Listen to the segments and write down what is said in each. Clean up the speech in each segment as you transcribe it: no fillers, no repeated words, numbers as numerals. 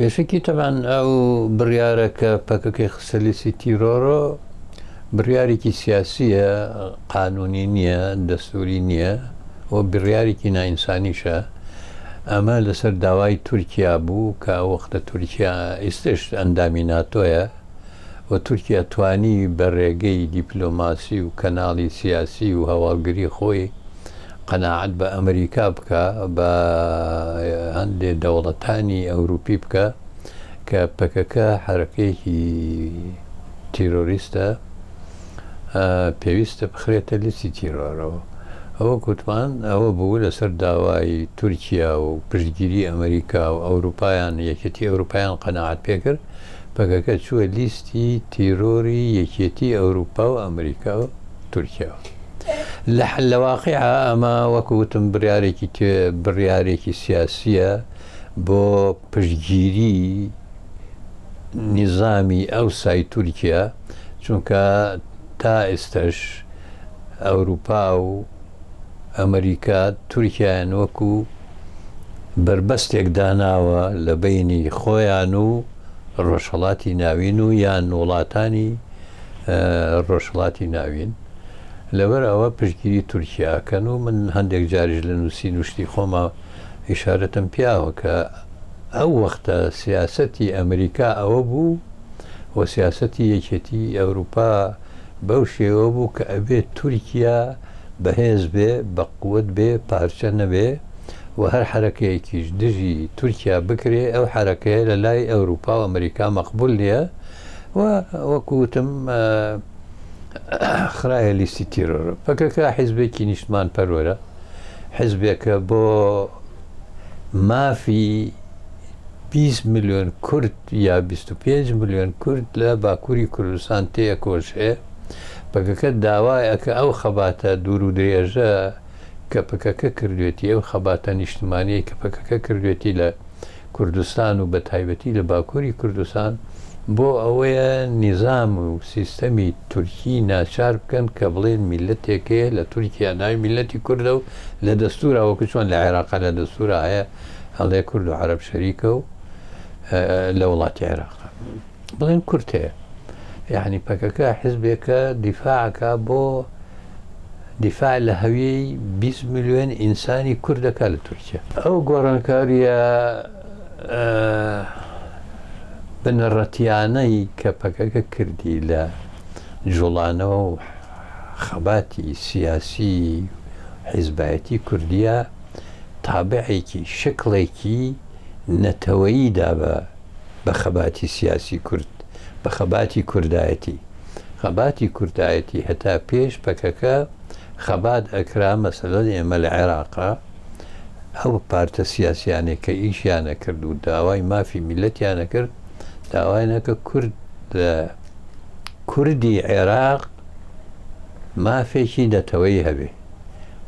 پێشەکی تەبعەن ئەو بڕیارە کە پەکەکەی خستە لیستی تیرۆرۆ بڕیارێکی سیاسیە قانونی نییە دەستوری نییە و بڕیارێکی نائینسانیشە ئەمە لەسەر داوای تورکیا بوو کە ئەو وەختە تورکیا ئیستش ئەندامی ناتۆیە و تورکیا توانی بە ڕێگەی دیپلۆماسی و کەناڵی سیاسی و هەواڵگری خۆی قەناعەت بە ئەمریکا بکا بە هەندێ دەوڵەتانی ئەوروپی بکا کە پەکەکە حەرەکەیەکی تیرۆریستە پێویستە بخرێتە لیستی تیرۆرەوە. ئەوە کوتمان ئەوە بوو لەسەر داوای تورکیا و پشتگیری ئەمریکا و ئەوروپایان یەکێتی ئەوروپایان قەناعەت پێکرد پەکەکە چووە لیستی تیرۆری یەکێتی ئەوروپا و ئەمریکا و تورکیاوە. لە لە واقیعا ئەمە وەکو وتم بڕیارێکی تێ بڕیارێکی سیاسییە بۆ پشتگیری نیزامی ئەوسای تورکیا چونکە تا ئێستەش ئەوروپا و ئەمریکا تورکیایان وەکو بەربەستێک داناوە لە بەینی خۆیان و ڕۆژهەڵاتی ناوین و یان وڵاتانی ڕۆژهەڵاتی ناوین لەبەر ئەوە پشتگیری تورکیا ئەکەن و من هەندێک جاریش لە نووسین و شتی خۆما ئیشارەتم پیاوە کە ئەو وەختە سیاسەتی ئەمریکا ئەوە بوو و سیاسەتی یەکێتی ئەوروپا بەو شێوە بوو کە ئەبێ تورکیا بەهێز بێ بە قوت بێ پارچە نەبێ و هەر حەرەکەیەکیش دژی تورکیا بکرێ ئەو حەرەکەیە لە لای ئەوروپا و ئەمریکا مەقبول نییە و وەکو وتم خرایە لیستی تیرۆر. پەکەکە حیزبێکی نیشتمان پەروەرە، حیزبێکە بۆ مافی 20 ملیۆن کورد یا 25 ملیۆن کورد لە باکووری کوردستان تێکۆشێ. پەکەکە داوای ئەکە ئەو خەباتە دوور و درێژە کە پەکەکە کردوێتی، ئەو خەباتە نیشتمانیەی کە پەکەکە کردوێتی لە کوردستان و بەتایبەتی لە باکووری کوردستان بۆ ئەوەیە نیزام و سیستەمی تورکی ناچار بکەن کە بڵێن میللەتێک هەیە لە تورکیا ناوی میللەتی کوردە و لە دەستوورا وەکو چۆن لە عێراقا لە دەستوورا هەیە ئەڵێ کورد و عەرەب شەریکە و لە وڵاتی عێراقا بڵێن کورد هەیە یعنی پەکەکە حزبێکە دیفاعەکە بۆ دیفاع لە هەویەی 20 ملیۆن ئینسانی کورد دەکا لە تورکیا. ئەو گۆڕانکارییە بنەڕەتیانەی کە پەکەکە کردی لە جوڵانەوە و خەباتی سیاسی حیزبایەتی کوردیە تابعێکی شکڵێکی نەتەوەیی دا بە بە خەباتی سیاسی کورد، بە خەباتی کوردایەتی. خەباتی کوردایەتی هەتا پێش پەکەکە خەبات ئەکرا، مەسەلەن ئێمە لە عێراقا ئەو پارتە سیاسیانەی کە ئیشیان ئەکرد و داوای مافی میللەتیان ئەکرد، داوایان ئەکرد کورد لە کوردی عێراق مافێکی نەتەوەیی هەبێ،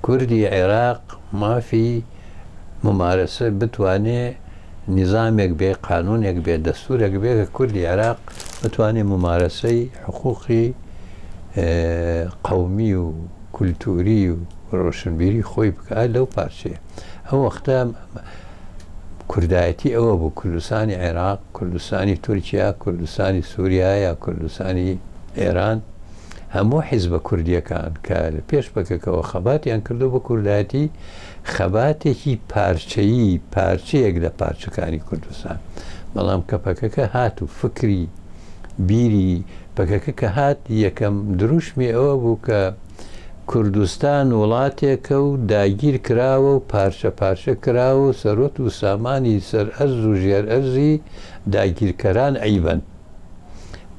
کوردی عێراق مافی ممارەسە بتوانێ نیزامێک بێ، قانوونێک بێ، دەستوورێک بێ کە کوردی عێراق بتوانێ مومارەسەی حقووقی قەومی و کولتووری و ڕۆشنبیری خۆی بکا لەو پارچەیە. ئەو وەختە کوردایەتی ئەوە بوو کوردستانی عێراق، کوردستانی تورکیا، کوردستانی سووریا یا کوردستانی ئێران هەموو حیزبە کوردییەکان کە لە پێش پەکەکەوە خەباتیان کردووە بۆ کوردایەتی، خەباتێکی پارچەیی، پارچەیەک لە پارچەکانی کوردستان. بەڵام کە پەکەکە هات و فکری بیری پەکەکە کە هات یەکەم دروشمی ئەوە بوو کە کوردستان وڵاتێکە و داگیر کراوە و پارچە پارچە کراوە و سەروەت و سامانی سەر ئەرز و ژێر ئەرزی داگیرکەران ئەیبەن.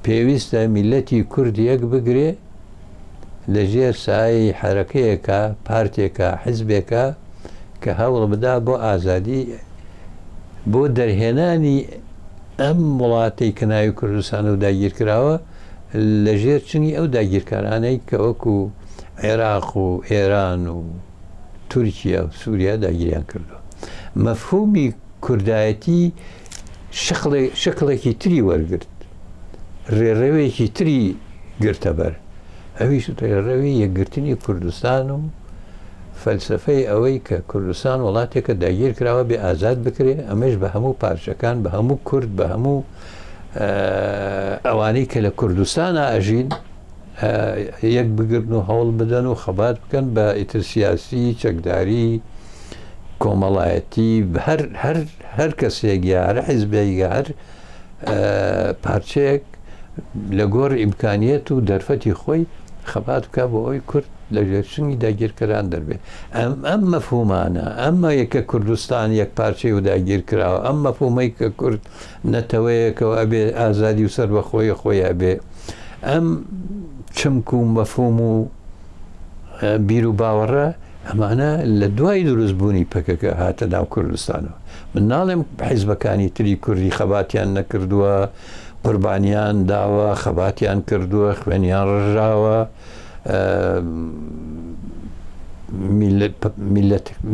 پێویستە میللەتی کورد یەک بگرێ لە ژێر سایەی حەرەکەیەکا، پارتێکا، حزبێکا کە هەوڵ بدا بۆ ئازادی، بۆ دەرهێنانی ئەم وڵاتەی کە ناوی کوردستانە و داگیرکراوە لە ژێر چنگی ئەو داگیرکارانەی کە وەکو عێراق و ئێران و تورکیا و سوریا داگیریان کردووە. مەفهومی کوردایەتی شکڵێکی تری وەرگرت، ڕێڕەوێکی تری گرتە بەر، ئەویش ڕێڕەوی یەکگرتنی کوردستان و فەلسەفەی ئەوەی کە کوردستان وڵاتێکە داگیر کراوە بێ ئازاد بکرێ، ئەمەیش بە هەموو پارچەکان، بە هەموو کورد، بە هەموو ئەوانەی کە لە کوردستانا ئەژین یەک بگرن و هەوڵ بدەن و خەبات بکەن بە ئیتر سیاسی، چەکداری، کۆمەڵایەتی، هەر هەر هەر کەسێک یا هەر حیزبێک یا هەر پارچەیەک لە گۆر ئیمکانیەت و دەرفەتی خۆی خەبات بکا بۆ ئەوەی کورد لە ژێر چنگی داگیرکەران دەربێ. ئەم ئەم مەفهومانە، ئەمە کە کوردستان یەک پارچەی و داگیر کراوە، ئەم مەفهومەی کە کورد نەتەوەیەکە و ئەبێ ئازادی و سەربەخۆیی خۆی هەبێ، ئەم چمک و مەفهوم و بیر و باوەڕە ئەمانە لە دوای دروست بوونی پەکەکە هاتە ناو کوردستانەوە. من ناڵێم حیزبەکانی تری کوردی خەباتیان نەکردووە، قوربانیان داوە، خەباتیان کردووە، خوێنیان ڕژاوە،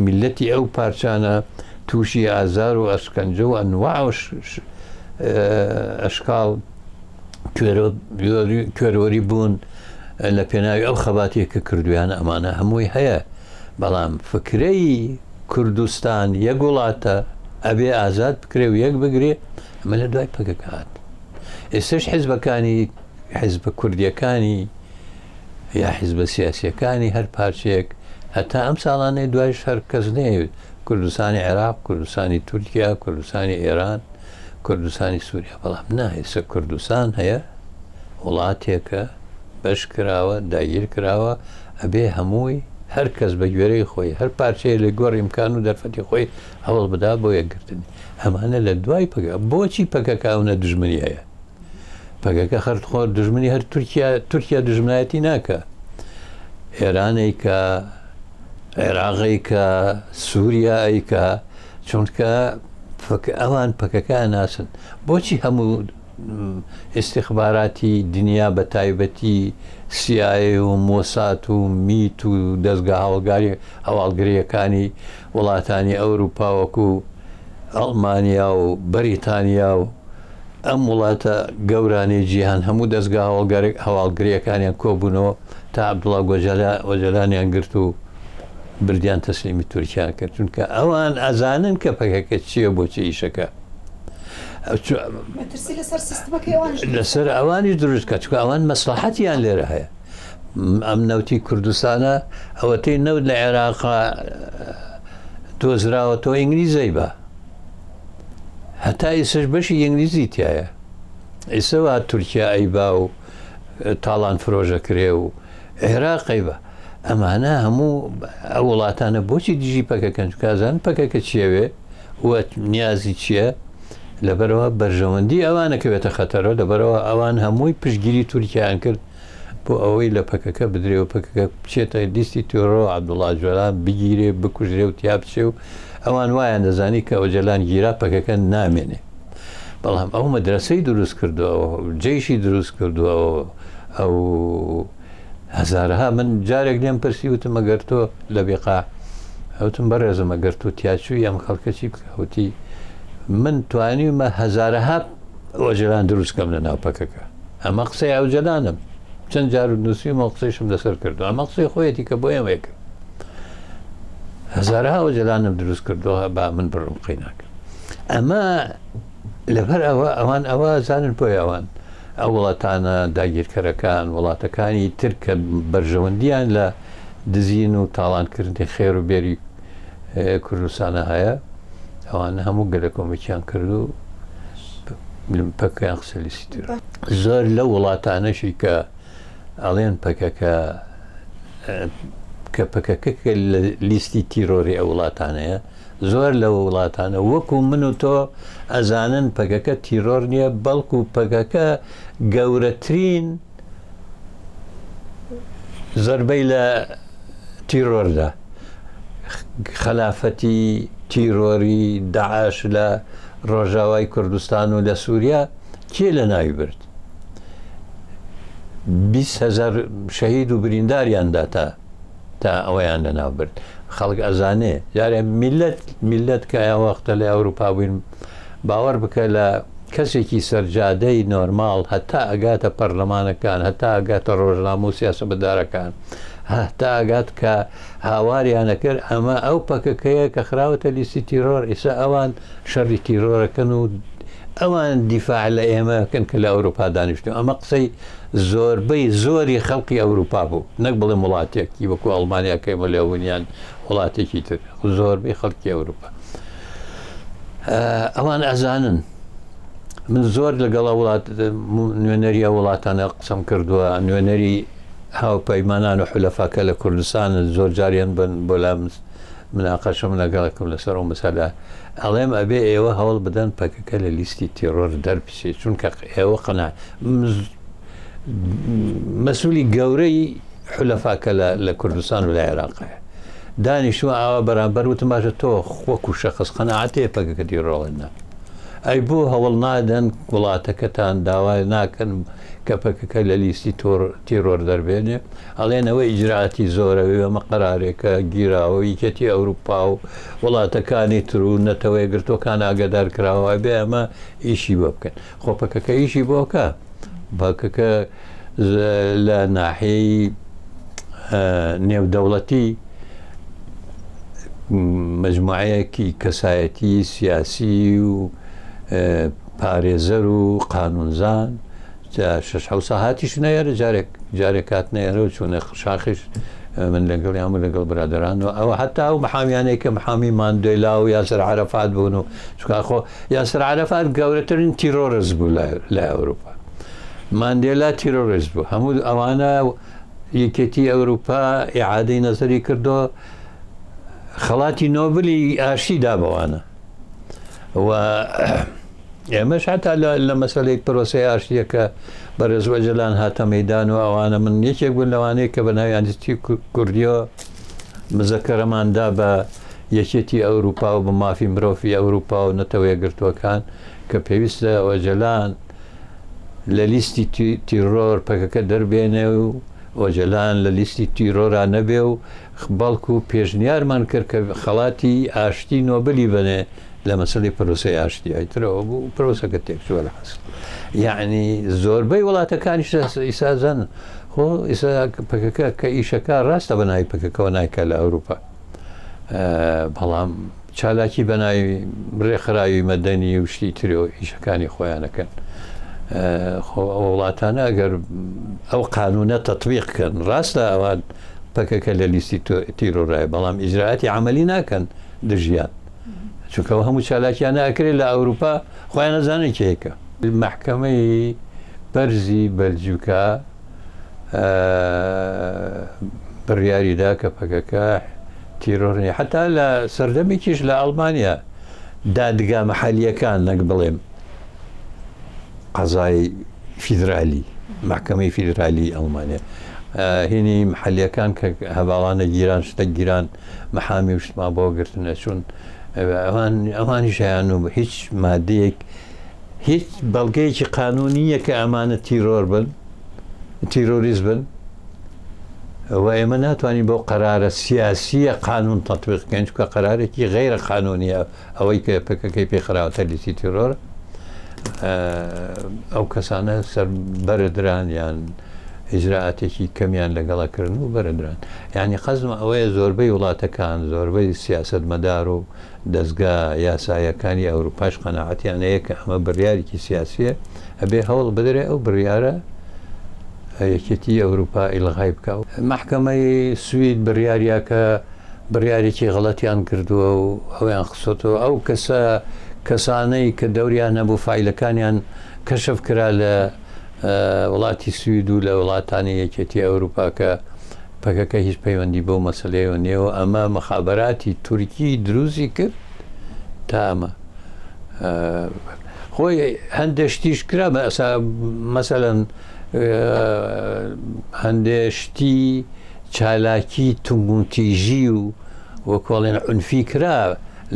میللەتی ئەو پارچانە تووشی ئازار و ئەشکەنجە و ئەنواع و ئەشکاڵ کوێرۆری بوون لە پێناوی ئەو خەباتێک کە کردویان ئەمانە هەمووی هەیە بەڵام فکرەی کوردستان یەک وڵاتە ئەبێ ئازاد بکرێ و یەک بگرێ ئەمە لە دوای پەکەکە هات ئێستش حیزبەکانی حیزبە کوردیەکانی یا حیزبە سیاسیەکانی هەر پارچەیەک هەتا ئەم ساڵانەی دوایش هەر کەس نەیەوێت کوردستانی عێراق کوردستانی تورکیا کوردستانی ئێران کوردستانی سووریا بەڵام نا ئێستا کوردستان هەیە وڵاتێکە بەش کراوە داگیر کراوە ئەبێ هەمووی هەر کەس بە گوێرەی خۆی هەر پارچەیە لە گۆڕ ئیمکان و دەرفەتی خۆی هەوڵ بدا بۆ یەکگرتنی ئەمانە لە دوای پەکە بۆچی پەکەکە ئەونە دژمنی هەیە پەکەکە خەرت خۆر دژمنی هەر تورکیا تورکیا دژمنایەتی ناکە ئێرانەی کە عێراقی کە سووریا ئەیکا چونکە ئەوان پەکەکە ناسن بۆچی هەموو ئیستیخباراتی دنیا بە تایبەتی CIA و مۆسات و میت و دەزگا هەواڵگاری هەواڵگرییەکانی وڵاتانی ئەوروپا وەکو ئەڵمانیا و بەریتانیا و ئەم وڵاتە گەورانەی جیهان هەموو دەزگا هەواڵگرییەکانیان کۆبوونەوە تا عەبدوڵا ئۆجەلانیان گرت و بردیان تەسلیمی تورکیان کرد چونکە ئەوان ئەزانن کە پەکەکە چییە بۆچی ئیشەکە لەسەر ئەوانیش دروست کە چکە ئەوان مەسلحەتیان لێرە هەیە ئەم نەوتی کوردستانە ئەوەتەی نەوت لە عێراق دۆزراوە تۆ ئینگلیزەی بە هەتا ئیسش بەشی ئینگلیزی تایە ئیسەوە تورکیا ئەیبا و تاڵان فرۆژە کرێ و عێراق ئەیبا ئەمانە هەموو ئەو وڵاتانە بۆچی دژی پەکەکەن چکازان پەکەکە چیەوێ و نیازی چییە لەبەرەوە بەرژەوەندی ئەوانە کەوێتە خەتەرەوە لەبەرەوە ئەوان هەمووی پشتگیری تورکیان کرد بۆ ئەوەی لە پەکەکە بدرێ و پەکەکە بچێتە لیستی تیرۆر عەبدوڵا ئۆجەلان بگیرێ بکوژرێ و تیا بچێ و ئەوان وایان دەزانی کە ئۆجەلان گیرا پەکەکە نامێنێ بەڵام ئەو مەدرەسەی دروست کردووە جەیشی دروست کردووە ئەو هەزارەها من جارێک لێم پرسی وتم ئەگەر تۆ لە بیقاع وتم بەڕێزم ئەگەر تۆ تیاچووی ئەم خەڵکە چی بکە وتی من توانیومە هەزارەها ئۆجەلان دروست کەم لە ناو پەکەکە ئەمە قسەی ئەوجەلانم چەند جار نووسیمە قسەیشم لەسەر کردو ئەمە قسەی خۆیەتی کە بۆ ئێمە کرد هەزارەها ئۆجەلانم دروست کردووە با من بڕم قەیناکە ئەمە لەبەر ئەوە ئەوان ئەوە زانن بۆی ئەوان ئەو وڵاتانە داگیرکەرەکان، وڵاتەکانی تر کە بەرژەوەندییان لە دزین و تاڵانکردنی خێر و بێری کوردستانە هەیە، ئەوانە هەموو گەلەکۆمەکیان کرد و پەکەکەیان خستە لیستی تیرۆر. زۆر لەو وڵاتانەشی کە ئەڵێن پەکەکە کە پەکەکە کە لە لیستی تیرۆری ئەو وڵاتانەیە، زۆر لە وڵاتانە وەکو من و تۆ ئەزانن پەکەکە تیرۆر نیە بەڵکو پەکەکە گەورەترین زەربەی لە تیرۆردا خەلافەتی تیرۆری داعش لە ڕۆژاوای کوردستان و لە سووریا کێ لە ناوی برد 20هزار شەهید و برینداریان داتا تا ئەوەیان لەناو برد خەڵک ئەزانێ جارێ میلەت میلەت کە ئەو وەختە لە ئەوروپا بووین باوەڕ بکە لە کەسێکی سەرجادەی نۆرماڵ هەتا ئەگاتە پەرلەمانەکان هەتا ئەگاتە ڕۆژنامە و سیاسەمەدارەکان هەتا ئەگات کە هاواریان ئەکرد ئەمە ئەو پەکەکەیە کە خراوەتە لیستی تیرۆر ئیسا ئەوان شەڕی تیرۆرەکەن و ئەوان دیفاع لە ئێمە ئەکەن کە لە ئەوروپا دانیشتوین. ئەمە قسەی زۆربەی زۆری خەڵکی ئەوروپا بوو، نەک بڵێم وڵاتێکی وەکو ئەڵمانیا کە ئێمە لێ بووین یان وڵاتێکی تر، زۆربەی خەڵکی ئەوروپا ئەوان ئەزانن. من زۆر لەگەڵ وڵات نوێنەری ئەو وڵاتانە قسەم کردووە، نوێنەری هاوپەیمانان و حولەفاکە لە کوردستانن، زۆر جاریان بن بۆ لام مناقەشەم لەگەڵەکەم لەسەر ئەو مەسەلە، ئەڵێم ئەبێ ئێوە هەوڵ بدەن پەکەکە لە لیستی تیڕۆر دەربچێ، چونکە ئێوە قەنا مەسولی گەورەی حولەفاکە لە کوردستان و لە عێراق هەیە دانیشتووە ئاوا بەرامبەر وتم باشە تۆ وەکو شەخس قەناعەت هەیە پەکەکە تیڕۆڵە نا ئەی بۆ هەوڵ نادەن وڵاتەکەتان داوای ناکەن کە پەکەکە لە لیستی تیرۆر دەربێنێ؟ ئەڵێن ئەوە ئیجرائاتی زۆرە و ئەمە قەرارێکە گیراوە و یەکێتی ئەوروپا و وڵاتەکانی تر و نەتەوە یەکگرتووەکان ئاگادار کراوە ئەبێ ئەمە ئیشی بۆ بکەن. خۆ پەکەکە ئیشی بۆ کە پەکەکە لە ناحیەی نێودەوڵەتی مجموعەیەکی کەسایەتی سیاسی و پارێزەر و قانونزان شەش حەوت سا هاتیشنە ئێرە جارێک جارێک هاتنە ئێرە و چوونە شاخیش من لەگەڵیان و لەگەڵ برادەران و ئەوە حتا ئەو محامیانەی کە محامی ماندێلا و یاسر عەرەفات بوون و چونکە خۆ یاسر عەرەفات گەورەترین تیرۆرست بوو لە ئەوروپا ماندێلا تیرۆریست بوو هەموو ئەوانە یەکێتی ئەوروپا ئیعادەی نەزەری کردو خەڵاتی نۆبلی ئاشتی دا بەوانە و ئێمەش هەتا لە مەسەلەی پرۆسەی ئاشتییەکە بەڕێز ئۆجەلان هاتە مەیدان و ئەوانە من یەکێک بوون لەوانەیە کە بە ناوی ئەنستیتیوی کوردیەوە مزەکەرەمان دا بە یەکێتی ئەوروپا و بە مافی مرۆڤی ئەوروپا و نەتەوە یەکگرتووەکان کە پێویستە ئۆجەلان لە لیستی تیرۆر پەکەکە دەربێنێ و ئۆجەلان لە لیستی تیرۆرا نەبێ و بەڵکو پێشنیارمان کرد کە خەڵاتی ئاشتی نۆبلی بەنێ لە مەسەلەی پرۆسەی ئاشتی ئیتر ئەوە بوو پرۆسەکە تێکچووە لە حەسڵ یعنی زۆربەی وڵاتەکانیش ئیسا زەن خۆ ئیسا پەکەکە کە ئیشەکە ڕاستە بە ناوی پەکەکەوە نایکە لە ئەوروپا بەڵام چالاکی بە ناوی ڕێکخراوی مەدەنی و شتی تر و ئیشەکانی خۆیانەکەن خۆ ئەو وڵاتانە ئەگەر ئەو قانونە تەطبیق کەن ڕاستە ئەوان پەکەکە لە لیستی تیرۆرای بەڵام ئیجرائاتی عملی ناکەن دژیان چونکە ئەو هەموو چالاکیانە ئەکرێت لە ئەوروپا خۆیان ئەزانن کێکە. مەحکەمەی بەرزی بەلجیکا بڕیاری دا کە پەکەکە تیرۆر نیە حتا لە سەردەمێکیش لە ئەڵمانیا دادگا مەحەلیەکان نەک بڵێم قەزای فیدرالی مەحکەمەی فیدرالی ئەڵمانیا هینی محلیەکان کە هەواڵانە گیران شتە گیران محامی و شتمان بۆ گرتن ئەچوون ئەوان ئەوانیش هەیان و هیچ مادەیەک هیچ بەڵگەیەکی قانونیە کە ئەمانە تیرۆر بن تیرۆریست بن و ئێمە ناتوانین بۆ قەرارە سیاسیە قانون تطبیق بکەین چونکە قەرارێکی غەیرە قانونیە ئەوەی کە پەکەکەی پێ خراوەتە لیستی تیرۆر ئەو کەسانە سەر بەرەدران یان ئیجرائاتێکی کەمیان لەگەڵە کردن و بەرەدران یعنی قەزم ئەوەیە زۆربەی وڵاتەکان زۆربەی سیاسەتمەدار و دەزگا یاسایەکانی ئەوروپاش قەناعەتیان هەیە کە ئەمە بڕیارێکی سیاسیە ئەبێ هەوڵ بدرێ ئەو بڕیارە یەکێتی ئەوروپا ئیلغای بکە. مەحکەمەی سوید بڕیاریا کە بڕیارێکی غەڵەتیان کردووە و ئەویان خستۆتەوە ئەو کەسە کەسانەی کە دەوریان هەبوو فایلەکانیان کەشف کرا لە وڵاتی سوید و لە وڵاتانی یەکێتی ئەوروپا کە پەکەکە هیچ پەیوەندی بەو مەسەلەیەوە نییە و ئەمە مخابەراتی تورکی دروستی کرد تا ئەمە خۆی هەندێک شتیش کرا مەسەلەن هەندێ شتی چالاکی توندوتیژی و وەکۆڵێن عونفی کرا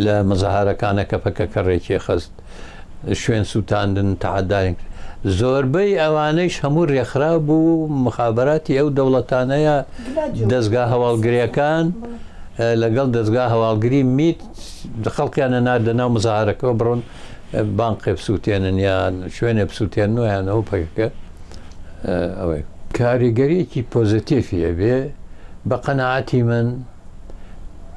لە مەزاهارەکانە کە پەکەکە ڕێکی خست شوێن سووتاندن تەعەدایان کرد زۆربەی ئەوانەیش هەموو رێکخرا بوو مخابراتی ئەو دەوڵەتانەیە دەزگا هەواڵگریەکان لەگەڵ دەزگا هەواڵگری میت خەڵکیانە ناردە ناو مزاهرەکەەوە بڕۆن بانقێ بسووتێنن یان شوێنێ بسووتێنن و یان ئەو پەکەکە ئەوەی کاریگەریەکی پۆزیتیفی ئەبێ. بە قەناعەتی من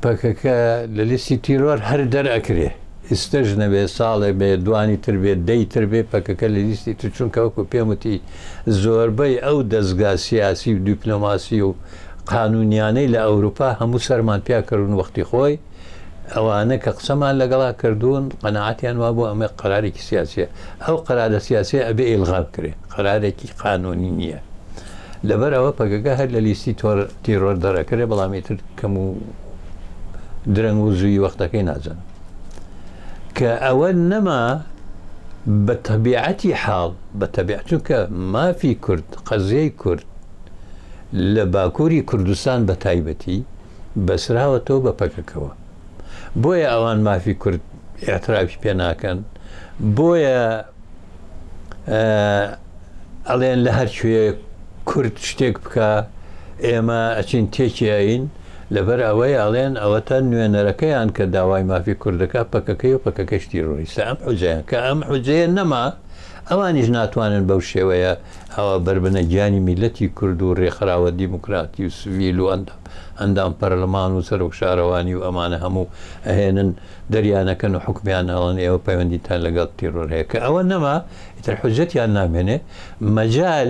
پەکەکە لە لیستی تیرۆر هەر دەرئەکرێ ئیستەش نەبێ ساڵێ بێ دوانی تر بێ دەی تر بێ پەکەکە لە لیستی تر چونکە وەکو پێم وتی زۆربەی ئەو دەزگا سیاسی و دیپلۆماسی و قانونیانەی لە ئەوروپا هەموو سەرمان پیا کردون وەختی خۆی ئەوانە کە قسەمان لەگەڵا کردوون قەناعەتیان وابوو ئەمە قەرارێکی سیاسیە ئەو قەرارە سیاسیە ئەبێ ئیلغا بکرێ قەرارێکی قانونی نییە لەبەر ئەوە پەکەکە هەر لە لیستی تیرۆر دەرەکرێ بەڵام ئیتر کەم و درەنگ و زووی وەختەکەی نازانم کە ئەوە نەما بە تەبیعەتی حاڵ بە تەبیعەت چونکە مافی کورد قەزیەی کورد لە باکووری کوردستان بە تایبەتی بەسراوەتەوە بە پەکەکەوە بۆیە ئەوان مافی کورد ئیعترافی پێ ناکەن بۆیە ئەڵێن لە هەر کوێ کورد شتێک بکە ئێمە ئەچین تێکیین لەبەر ئەوەی ئەڵێن ئەوەتە نوێنەرەکەیان کە داوای مافی کوردەکە پەکەکەی و پەکەکەش تیرۆریستە ئەم حجەیان کە ئەم حجەیە نەما ئەوانیش ناتوانن بەو شێوەیە ئەوە بەربنە گیانی میللەتی کورد و رێکخراوە دیموکراتی و سڤیل و ئەندام پەرلەمان و سەرۆک شارەوانی و ئەمانە هەموو ئەهێنن دەریانەکەن و حوکمیان ئەڵێن ئێوە پەیوەندیتان لەگەڵ تیرۆر هەیە کە ئەوە نەما ئیتر حوجەتیان نامێنێ مەجال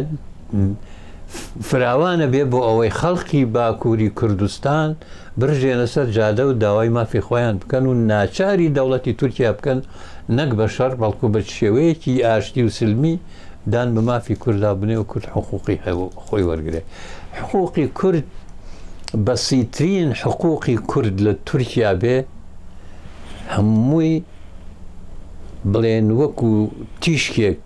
فراوانە بێ بۆ ئەوەی خەڵکی باکووری کوردستان برژێنە سەر جادە و داوای مافی خۆیان بکەن و ناچاری دەوڵەتی تورکیا بکەن نەک بە شەڕ بەڵکو بە شێوەیەکی ئاشتی و سلمی دان بە مافی کوردا بنێ و کورد حقوقی خۆی وەرگێ حقوقی کورد بەسیترین حقوقی کورد لە تورکیا بێ هەمووی بڵێن وەکو تیشکێک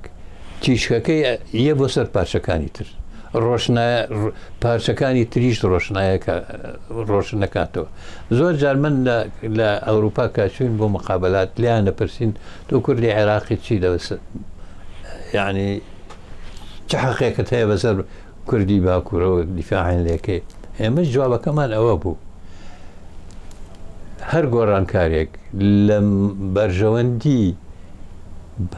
تیشکەکەی یە بۆ سەر پارچەکانی تر ڕۆشنا پارچەکانی تریش ڕۆشنایەکە ڕۆشن نەکاتەوە زۆر جار من لە ئەوروپا کە چوین بۆ مقابلات لیان دەپرسین تۆ کوردی عێراقی چی دەوەست یعنی چ حەقێکت هەیە بەسەر کوردی باکوورەوە دیفاعیان لێکەی ئێمەش جوابەکەمان ئەوە بوو هەر گۆڕانکارێک لە بەرژەوەندی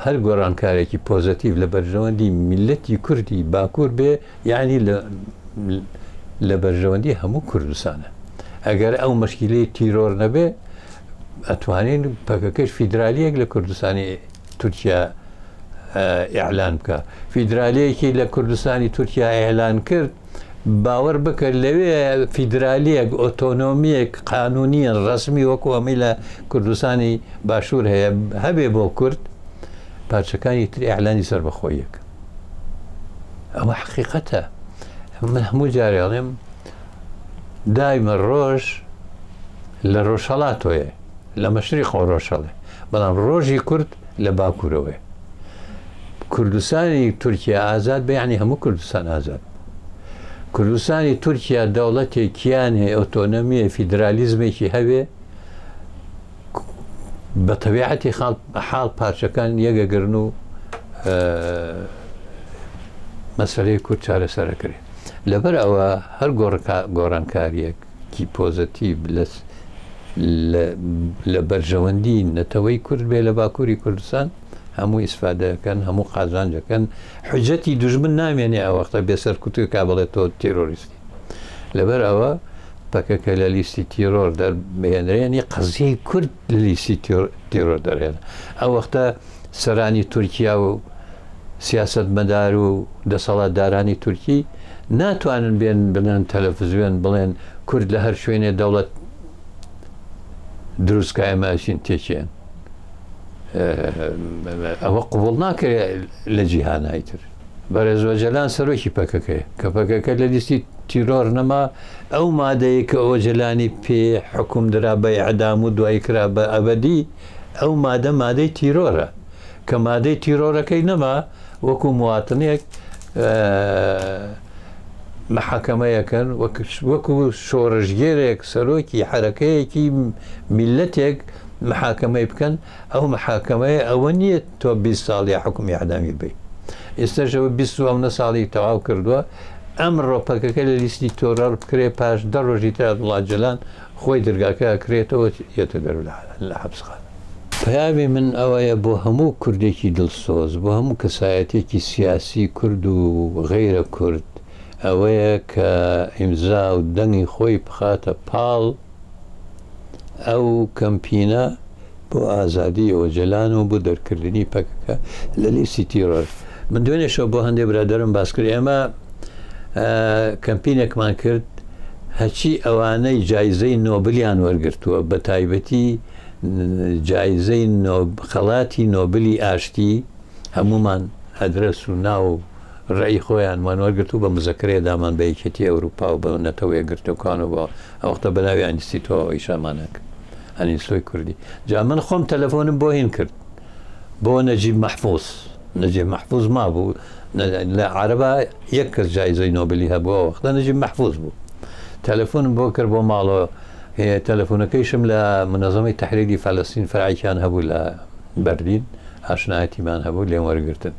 هەر گۆڕانکارێکی پۆزەتیڤ لە بەرژەوەندی میلەتی کوردی باکوور بێ یعنی لە بەرژەوەندی هەموو کوردستانە ئەگەر ئەو مشکیلەی تیرۆر نەبێ ئەتوانین پەکەکەش فیدرالیەک لە کوردستانی تورکیا ئیعلان بکە فیدرالیەکی لە کوردستانی تورکیا ئیعلان کرد باوەڕ بکە لەوێ فیدرالیەک ئۆتۆنۆمیەک قانونیە ڕسمی وەکو ئەمەی لە کوردستانی باشوور هەیە هەبێ بۆ کورد پارچەکانی تر ئیعلانی سەربەخۆیەک ئەوە حقیقەتە من هەموو جارێ ئەڵێم دایمە ڕۆژ لە ڕۆژهەڵاتۆیە لە مەشریقەوە ڕۆژهەڵێ بەڵام ڕۆژی کورد لە باکوورەوەیە کوردستانی تورکیا ئازاد بە یعنی هەموو کوردستان ئازاد کوردستانی تورکیا دەوڵەتێکیان هەیە ئۆتۆنۆمیە فیدرالیزمێکی هەبێ بە تەبیعەتی حاڵ پارچەکان یەکەگرن و مەسەلەی کورد چارەسەرەکرێ لەبەر ئەوە هەر گۆڕانکاریەکی پۆزەتیڤ لە لە بەرژەوەندی نەتەوەی کورد بێ لە باکووری کوردستان هەموو ئیسفادەکەن هەموو قازانجەکەن حجەتی دوژمن نامێنێ ئەو وەختە بێ سەرکوتکا بڵێ تۆ تێرۆریستی لەبەر ئەوە پەکەکە لە لیستی تیرۆر دەربهێنرێنی قەزیەی کورد لە لیستی تیرۆر دەرهێن ئەو وەختە سەرانی تورکیا و سیاسەتمەدار و دەسەڵاتدارانی تورکی ناتوانن بێن بڵێن تەلەفزیۆن بڵێن کورد لە هەر شوێنێ دەوڵەت دروستکە ئێمە ئەچین تێکیان ئەوە قبوڵ ناکرێت لە جیهانای تر بەرێز ئۆجەلان سەرۆکی پەکەکەیە کە پەکەکە لە لیستی تیرۆر نەما ئەو مادەیە کە ئۆجەلانی پێ حکوم درا بە ئیعدام و دوایی کرا بە ئەبەدی ئەو مادە مادەی تیرۆرە کە مادەی تیرۆرەکەی نەما وەکو مواتنێک محاکەمەیەکەن وەکو شۆڕشگێرێک سەرۆکی حەرەکەیەکی میلەتێک محاکەمەی بکەن ئەو محاکەمەیە ئەوە نییە تۆ 20 ساڵ یا حکومی ئیعدامی بی ئێستاش ئەوە 20 و ئەونە ساڵی تەواو کردووە ئەمڕۆ پەکەکە لە لیستی تۆرەڕ بکرێ پاش دە ڕۆژی تر عەبدوڵا جەلان خۆی دەرگاکە ئەکرێتەوە یەتە دەر لە حەبسخانە. پەیامی من ئەوەیە بۆ هەموو کوردێکی دڵسۆز، بۆ هەموو کەسایەتیەکی سیاسی کورد و غەیرە کورد، ئەوەیە کە ئیمزا و دەنگی خۆی بخاتە پاڵ ئەو کەمپینە بۆ ئازادی ئۆجەلان و بۆ دەرکردنی پەکەکە لە لیستی تیرۆر. من دوێنێ شەو بۆ هەندێ برادەرم باس کرد ئێمە کەمپینێکمان کرد هەچی ئەوانەی جایزەی نۆبلیان وەرگرتووە بە تایبەتی جایزەی خەڵاتی نۆبلی ئاشتی هەموومان ئەدرەس و ناو و ڕەئی خۆیانمان وەرگرت و بە مزەکرەیە دامان بە یەکێتی ئەوروپا و بە نەتەوە یەکگرتووەکان و بە ئەو وەختە بە ناوی ئەنیستیتۆوە ئیشەمان ئەکرد ئەنیستۆی کوردی جا من خۆم تەلەفۆنم بۆ هین کرد بۆ نەجیب مەحفوز نەجیب مەحفوز مابوو لە عەرەبا یەک کەس جایزەی نۆبلی هەبوو ئەو وەختە نەجیب مەحفوز بوو تەلەفۆنم بۆ کرد بۆ ماڵەوە تەلەفۆنەکەیشم لە منەزەمەی تەحریری فەلەستین فەرعێکیان هەبوو لە بەرلین ئاشنایەتیمان هەبوو لێم وەرگرتن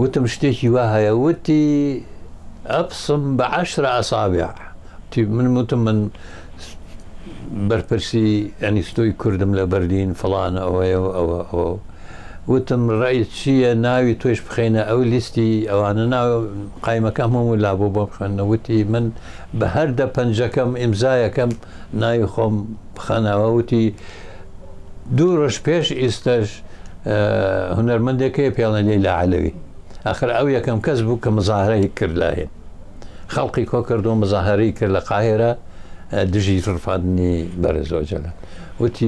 وتم شتێکی وا هەیە وتی ئەبصم بە عشرە ئەسابع وتی من وتم من بەرپرسی ئەنیستۆی کوردم لە بەرلین فڵان ئەوەیە و ئەوە ئەوە وتم ڕێی چییە ناوی تۆش بخەینە ئەو لیستی ئەوانە ناو قایمەکەم هەموو لابوو بۆم خوێندنە وتی من بە هەر دە پەنجەکەم ئیمزایەکەم ناوی خۆم بخەنەوە وتی دوو ڕۆژ پێش ئیستەش هونەرمەندێک هەیە پێڵێن لەیلا عەلەوی ئاخر ئەو یەکەم کەس بوو کە مزاهرەی کرد لە هێن خەڵقی کۆ کردو مزاهرەی کرد لە قاهێرە دژی ڕفاندنی بەرێز ئۆجەلان وتی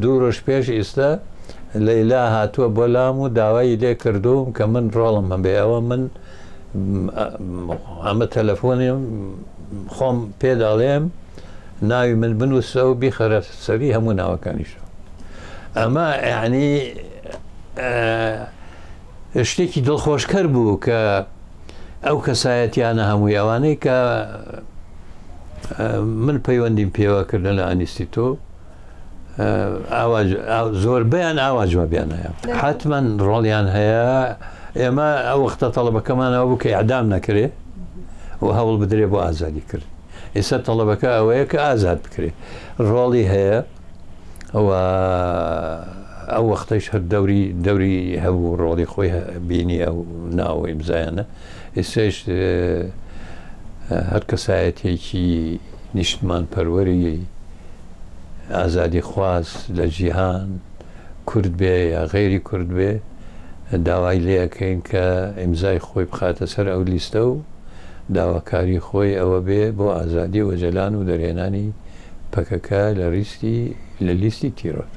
دوو ڕۆژ پێش ئیستا لەیلا هاتووە بۆ لام و داوای لێ کردووم کە من ڕۆڵم هەبێ ئەوە من ئەمە تەلەفۆنی خۆم پێ دەڵێم ناوی من بنووسە و بیخەرە سەری هەموو ناوەکانیشەوە ئەمە یعنی شتێکی دڵخۆشکەر بوو کە ئەو کەسایەتیانە هەمووی ئەوانەی کە من پەیوەندیم پێوە کردن لە ئەنیستیتۆ زۆربەیان ئاوا جوابیان هەیە حتمما ڕۆڵیان هەیە ئێمە ئەو وەختە تەڵەبەکەمانەوە بوو کە ئەدام نەکرێ و هەوڵ بدرێ بۆ ئازادی کرد ئێستا تەڵەبەکە ئەوەیە کە ئازاد بکرێ ڕۆڵی هەیە و ئەو وەختەش هەر دەوری دەوری هەبوو ڕۆڵی خۆی بینی ئەو ناوە ئیمزایانە ئێستاش هەر کەسایەتێکی نیشتمان پەروەری ئازادیخواز لە جیهان کورد بێ یا غەیری کورد بێ داوای لێ ئەکەین کە ئیمزای خۆی بخاتە سەر ئەو لیستە و داواکاری خۆی ئەوە بێ بۆ ئازادی ئۆجەلان و دەرهێنانی پەکەکە لە ریستی لە لیستی تیرۆر.